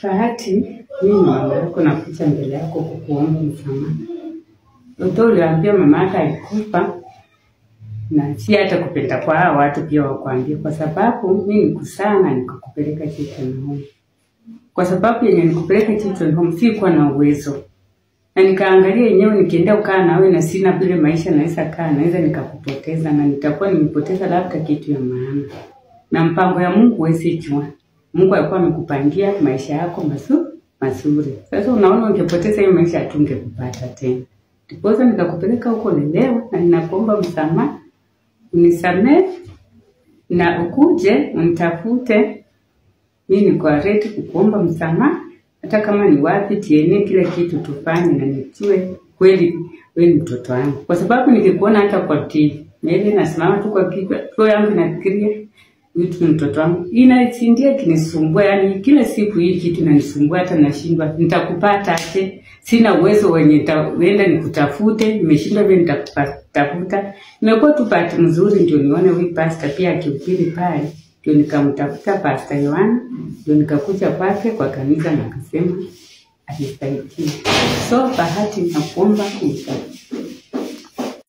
Bahati, mimi mama yako nakuja mbele yako kukuomba msamaha. Ndio uliambia mama yako alikufa, na si hata kupenda kwa hao watu pia wakuambia, kwa sababu mimi nikusana nikakupeleka Children Home. Kwa sababu yenye nikupeleka Children Home sikuwa na uwezo. Na nikaangalia yenyewe nikienda kukaa na wewe na sina vile maisha naweza kaa, naweza nikakupoteza na nitakuwa nimepoteza labda kitu ya maana. Na mpango ya Mungu huwezi jua. Mungu alikuwa amekupangia maisha yako mazuri. Sasa unaona ungepoteza hiyo maisha hatungekupata tena. Ndiposa nikakupeleka huko leo na ninakuomba msamaha, unisamee na ukuje unitafute. Mimi niko ready kukuomba msamaha, hata kama ni wapi DNA kila kitu tufanye na nijue kweli wewe ni mtoto wangu. Kwa sababu nikikuona hata kwa TV, mimi nasimama tu kwa kichwa, roho yangu inafikiria huyu tu mtoto wangu. Inachindia kinisumbua, yani kila siku hii kitu inanisumbua hata nashindwa nitakupata aje. Sina uwezo wenye nitaenda nikutafute, nimeshindwa vile nitakutafuta. Nimekuwa tu bahati mzuri ndio nione huyu pastor pia akihubiri pale, ndio nikamtafuta Pastor Yohana, ndio nikakuja kwake kwa kanisa na akasema anisaidie. So Bahati, nakuomba unitafute.